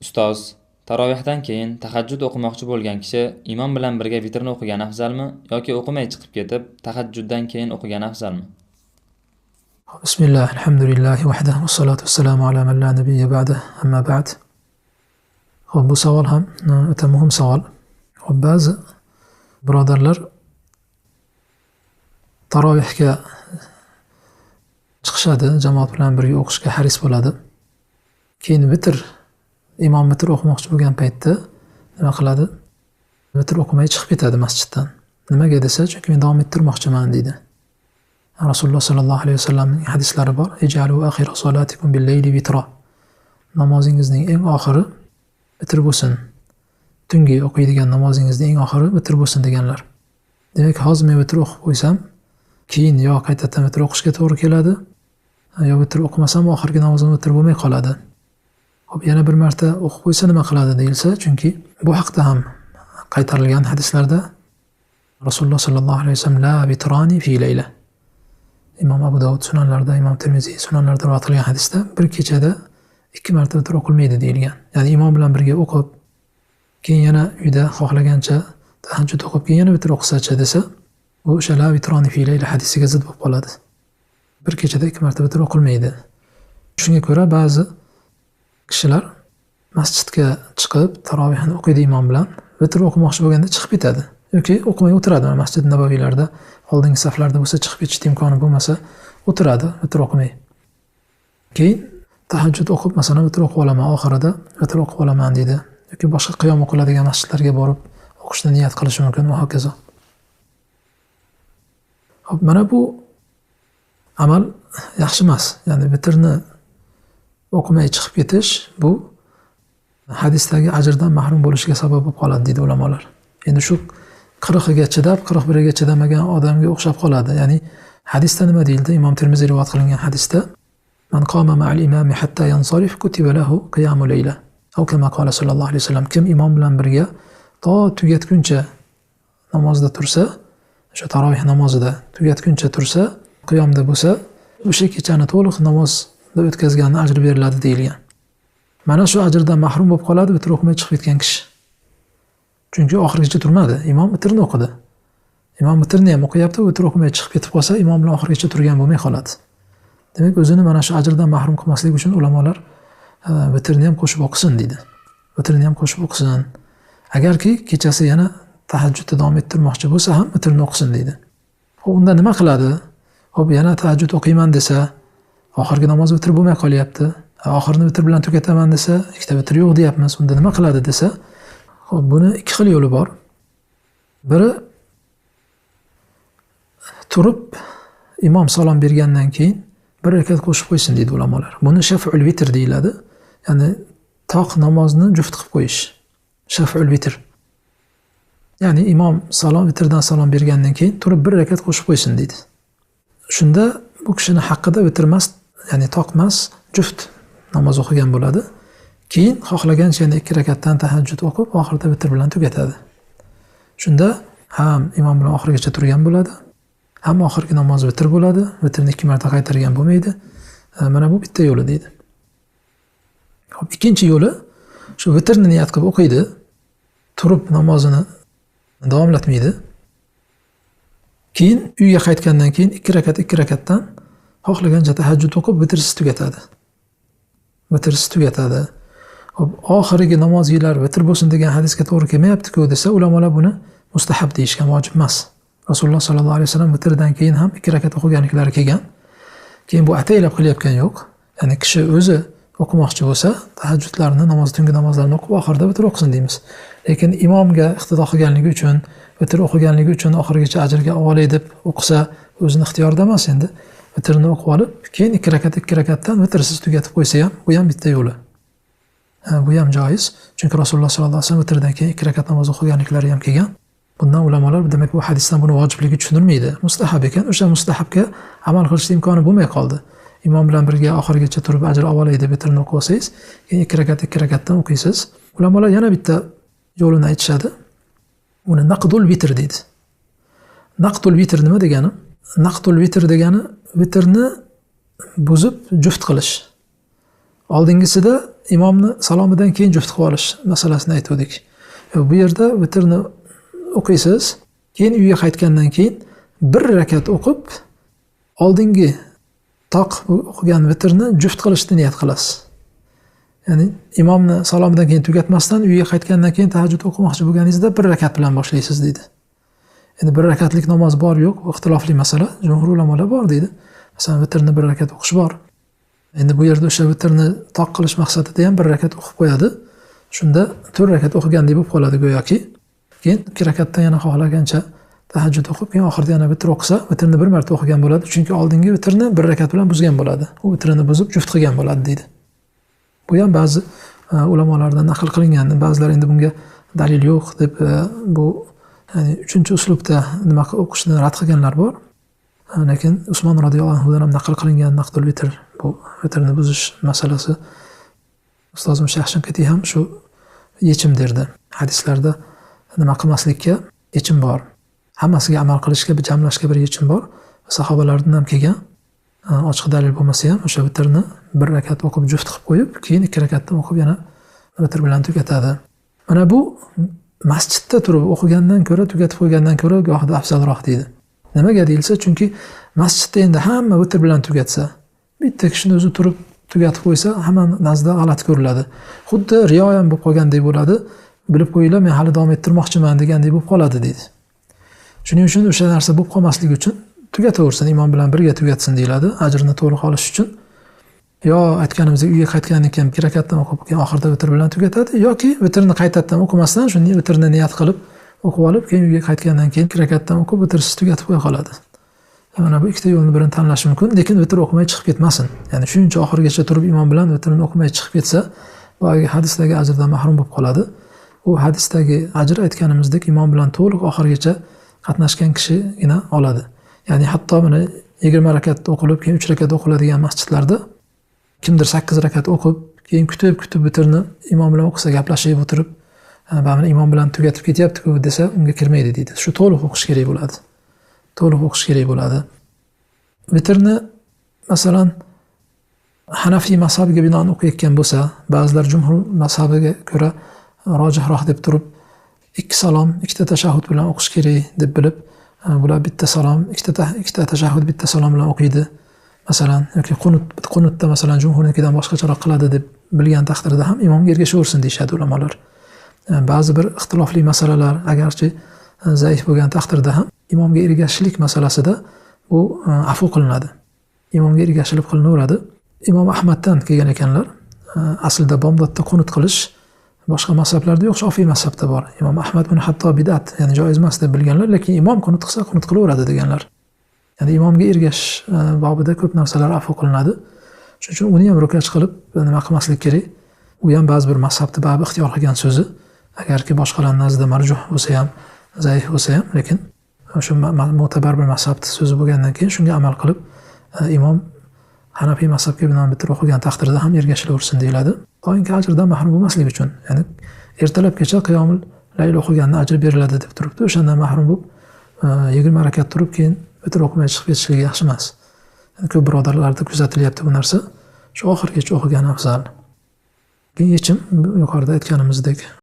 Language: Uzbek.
Ustoz, tarovehdan keyin tahajjud o'qimoqchi bo'lgan kishi imom bilan birga vitrni o'qigani afzalmi yoki o'qimay chiqib ketib, tahajjuddan keyin o'qigani afzalmi? Bismillah, alhamdulillahi vahdahu, vassalatu vassalamu ala man la nabiyya ba'da, amma ba'd. Xo'p, bu savol ham o'ta muhim savol. Xo'p, ba'zi birodarlar tarovehga chiqishadi, jamoat bilan birga o'qishga haris bo'ladi. Keyin vitr, imom vitr o'qimoqchi bo'lgan paytda nima qiladi? Vitr o'qimay chiqib ketadi masjiddan. Nimaga desa, chunki men davom ettirmoqchiman deydi. Rasululloh sallallohu alayhi vasallamning hadislari bor. Ij'alu akhira salatikum bil-layli vitra. Namozingizning eng oxiri vitr bo'lsin. Tungi o'qiydigan namozingizning eng oxiri vitr bo'lsin deganlar. Demak, hozir men vitr o'qib qo'ysam, keyin yo qaytadan vitr o'qishga to'g'ri keladi, yo vitr o'qimasam oxirgi namozim vitr bo'lmay qoladi. Xo'p, yana bir marta o'qib qo'ysa nima qiladi deyilsa, chunki bu haqda ham qaytarilgan hadislarda Rasululloh sallallohu alayhi vasallam la vitrani fi layla. Imom Abu Dovud sunanlarida, Imom Termiziy sunanlarida rivoyat qilgan hadisda bir kechada 2 marta vitr o'qilmaydi deyilgan. Ya'ni imom bilan birga o'qib, keyin yana uyda xohlagancha tahajjud o'qib, keyin yana vitr o'qisachi desa, bu o'sha la vitrani fi layla hadisiga zid bo'lib qoladi. Bir kechada 2 marta vitr o'qilmaydi. Shunga ko'ra ba'zi kishilar masjidga chiqib tarovehni o'qiydi imom bilan, vitr o'qimoqchi bo'lganda chiqib ketadi yoki o'qimay o'tiradi. Masjid Nabaviylarda oldingi saflarda bo'lsa chiqib ketishning imkoni bo'lmasa o'tiradi vitr o'qimay. Keyin tahajjud o'qib, masalan, vitr o'qib olaman, oxirida vitr o'qib olaman deydi yoki boshqa qiyom o'qiladigan masjidlarga borib o'qishni niyat qilishi mumkin va hokazo. Xo'p, mana bu amal yaxshi emas. Ya'ni vitrni o'qimay chiqib ketish bu hadisdagi ajrdan mahrum bo'lishiga sabab bo'lib qoladi deydi ulamolar. Endi shu 40ga chidab, 41ga chidamagan odamga o'xshab qoladi. Ya'ni hadisda nima deyildi? Imom Termiziy rivoyat qilingan hadisda man qoma ma'al imami hatta yansarif kutiba lahu qiyamu layla. Aw kama qala sallallohu alayhi vasallam, kim imom bilan birga to tugatguncha namozda tursa, o'sha taroveh namozida tugatguncha tursa, qiyomda bo'lsa, o'sha kechani to'liq namozda o'tkazganini ajri beriladi deyilgan. Mana shu ajrdan mahrum bo'lib qoladi vitr o'qimay chiqib ketgan kishi. Chunki oxirigacha turmadi. Imom vitrni o'qidi. Imom vitrni ham o'qiyapti, vitr o'qimay chiqib ketib qolsa, imom bilan oxirigacha turgan bo'lmay qoladi. Demak, o'zini mana shu ajrdan mahrum qilmaslik uchun ulamolar vitrni ham qo'shib o'qisin deydi. Vitrni ham qo'shib o'qisin. Agarki kechasi yana tahajjudni davom ettirmoqchi bo'lsa ham vitrni o'qisin deydi. Xo'p, unda nima qiladi? Xo'p, yana tahajjud o'qiyman desa, oxirgi namoz vitr bo'lmay qolyapti. Oxirini vitr bilan tugataman desa, ikkita vitr yo'q deyapmiz. Unda nima qiladi desa, xo'p, buni ikki xil yo'li bor. Biri turib imom salom bergandan keyin bir rakat qo'shib qo'ysin deydi ulamolar. Buni shaf'ul vitr deyiladi. Ya'ni toq namozni juft qilib qo'yish. Shaf'ul vitr. Ya'ni imom salom vitrdan salom bergandan keyin turib bir rakat qo'shib qo'ysin deydi. Shunda bu kishining haqqida vitr emas, ya'ni toq emas, juft namoz o'qigan bo'ladi. Keyin xohlagancha yana 2 rakatdan tahajjud o'qib, oxirida vitr bilan tugatadi. Shunda ham imom bilan oxirigacha turgan bo'ladi, ham oxirgi namoz vitr bo'ladi, vitrni 2 marta qaytargan bo'lmaydi. Mana bu bitta yo'li deydi. Xo'p, ikkinchi yo'li shu vitrni niyat qilib o'qiydi, turib namozini davomlatmaydi. Keyin uyga qaytgandan keyin 2 rakat 2 rakatdan xohlagancha tahajjud o'qib vitrsiz tugatadi. Vitrsiz tugatadi. Xo'p, oxirgi namozinglar vitr bo'lsin degan hadisga to'g'ri kelmayapti-ku desa, ulamolar buni mustahab deyishgan, vojib emas. Rasululloh sallallohu alayhi vasallam vitrdan keyin ham 2 rakat o'qiganliklari kelgan. Keyin bu ataylab qilayotgan yo'q. Ya'ni kishi o'zi o'qimoqchi bo'lsa, tahajjudlarni, namoz, tungi namozlarni o'qib oxirida vitr o'qisin deymiz. Lekin imomga iqtido qilganligi uchun, vitr o'qiganligi uchun oxirigacha ajrga olay deb o'qisa, o'zini ixtiyorida emas endi. Vitrni o'qib olib, keyin 2 rakat 2 rakatdan vitrsiz tugatib qo'ysa ham, bu ham bitta yo'li. Bu ham joiz. Chunki Rasululloh sallallohu alayhi vasallam vitrdan keyin 2 rakat namoz o'qiganliklari ham kelgan. Bundan ulamolar demak bu hadisdan buni vojibligi tushunilmaydi. Mustahab ekan, o'sha mustahabga amal qilishning imkoni bo'lmay qoldi. Imom bilan birga oxirigacha turib ajr olay deb vitrni o'qib olsangiz, keyin 2 rakat 2 rakatdan o'qiysiz. Ulamolar yana bitta yo'lini aytishadi. Uni naqdul vitr deydi. Naqdul vitr nima degani? Naqdul vitr degani vitrni buzib juft qilish. Oldingisida imomni salomidan keyin juft qilib olish masalasini aytgandik. Bu yerda vitrni o'qiysiz, keyin uyga qaytgandan keyin bir rakat o'qib, oldingi toq o'qigan vitrni juft qilishni niyat qilasiz. Ya'ni imomni salomidan keyin tugatmasdan uyga qaytgandan keyin tahajjud o'qimoqchi bo'lganingizda bir rakat bilan boshlaysiz deydi. Endi bir rakatlik namoz bor yo'q, bu ixtilofli masala. Jumhur ulamolar bor deydi. Masalan, vitrni bir rakat o'qish bor. Endi bu yerda o'sha vitrni toq qilish maqsadida ham bir rakat o'qib qo'yadi. Shunda 4 rakat o'qigandek bo'lib qoladi go'yoki. Keyin 2 rakatdan yana xohlagancha tahajjud o'qib, keyin oxirida yana vitr o'qisa, vitrni bir marta o'qigan bo'ladi, chunki oldingi vitrni bir rakat bilan buzgan bo'ladi. U vitrini buzib juft qilgan bo'ladi deydi. Bu ham ba'zi ulamolardan naql qilingan. Ba'zilar endi bunga dalil yo'q deb bu, ya'ni 3-chi uslubda nima o'qishni rad qilganlar bor. Lekin Usmon radhiyallohu anhudan ham naql qilingan naqdul vitr, bu vitrni buzish masalasi. Ustozim Shayx Shinqitiy ham shu yechim derdi. Hadislarda nima qilmaslikka yechim bor. Hammasiga amal qilishga, jamlashga bir yechim bor. Sahobalardan ham kelgan ochiq dalil bo'lmasa ham o'sha vitrni bir rakat o'qib juft qilib qo'yib, keyin 2 rakatdan o'qib yana vitr bilan tugatadi. Mana bu masjidda turib o'qigandan ko'ra, tugatib qo'ygandan ko'ra gohida afzalroq deydi. Nimaga deyilsa, chunki masjidda endi hamma vitr bilan tugatsa, bitta kishini o'zi turib tugatib qo'ysa, hamma nazdida g'alati ko'riladi. Xuddi riyo ham bo'lib qolgandek bo'ladi. Bilib qo'yinglar, men hali davom ettirmoqchiman degandek bo'lib qoladi deydi. Shuning uchun o'sha narsa bo'lib qolmasligi uchun tugataversin, imom bilan birga tugatsin deyiladi, ajrini to'liq olish uchun. Yo aytganimizdek uyga qaytgandan keyin 2 rakatdan o'qib, keyin oxirida vitr bilan tugatadi, yoki vitrni qaytadan o'qimasdan shuni vitrni niyat qilib o'qib olib, keyin uyga qaytgandan keyin 2 rakatdan o'qib vitrsiz tugatib qo'ya qoladi. Mana bu ikkita yo'lni birini tanlash mumkin, lekin vitr o'qimay chiqib ketmasin. Ya'ni shuncha oxirigacha turib imom bilan vitrni o'qimay chiqib ketsa, boyagi hadisdagi ajrdan mahrum bo'lib qoladi. U hadisdagi ajr aytganimizdek imom bilan to'liq oxirigacha qatnashgan kishigina oladi. Ya'ni hatto mana 20 rakat o'qilib, keyin 3 rakat o'qiladigan masjidlarda kimdir 8 rakat o'qib, keyin kutib-kutib vitrni imom bilan o'qisa, gaplashib o'tirib, mana imom bilan tugatib ketyapti-ku desa, unga kirmaydi deydi. Shu to'liq o'qish kerak bo'ladi. To'liq o'qish kerak bo'ladi. Vitrni masalan Hanafiy mazhabiga binoan o'qiyotgan bo'lsa, ba'zilar jumhur mazhabiga ko'ra rojihroq deb turib, 2 salom, 2 tashahhud bilan o'qish kerak deb bilib, bular bitta salom, ikkita tashahhud, bitta salom bilan o'qiydi. Masalan, yoki qunutda masalan jumhurnikidan boshqacharoq qiladi deb bilgan taqdirda ham imomga ergashaversin deyshadi ulamolar. Ba'zi bir ixtilofli masalalar agarchi zaif bo'lgan taqdirda ham imomga ergashishlik masalasida bu afu qilinadi. Imomga ergashilib qilinaveradi. Imom Ahmaddan kelgan ekanlar, aslida bomdodda qunut qilish boshqa mazhablarda yo'q, Shofiy mazhabda bor. Imom Ahmad buni hatto bid'at, ya'ni joiz emas deb bilganlar, lekin imom qunut qilsa qunut qilaveradi deganlar. Ya'ni imomga ergashish bobida ko'p narsalar afu qilinadi. Shuning uchun uni ham ro'kach qilib nima qilmaslik kerak. U ham ba'zi bir mazhabda ba'zi ixtiyor qilgan so'zi. Agarki boshqalar nazdida marjuh bo'lsa ham, zaif bo'lsa ham, lekin shu mo'tabar bir mazhabning so'zi bo'lgandan keyin shunga amal qilib imom Hanafiy mazhabga binoan bitir o'qigan taqdirda ham ergashilaversin deyiladi. Toinki ajrdan mahrum bo'lmaslik uchun, ya'ni ertalabgacha qiyomul layl o'qigandan ajr beriladi deb turibdi. O'shandan mahrum bo'lib 20 rakat turib keyin vitr o'qimay chiqib ketishligi yaxshi emas. Yani ko'p birodarlarda kuzatilyapti bu narsa. Shu oxirigacha o'qigan afzal. Keyin yechim yuqorida aytganimizdek.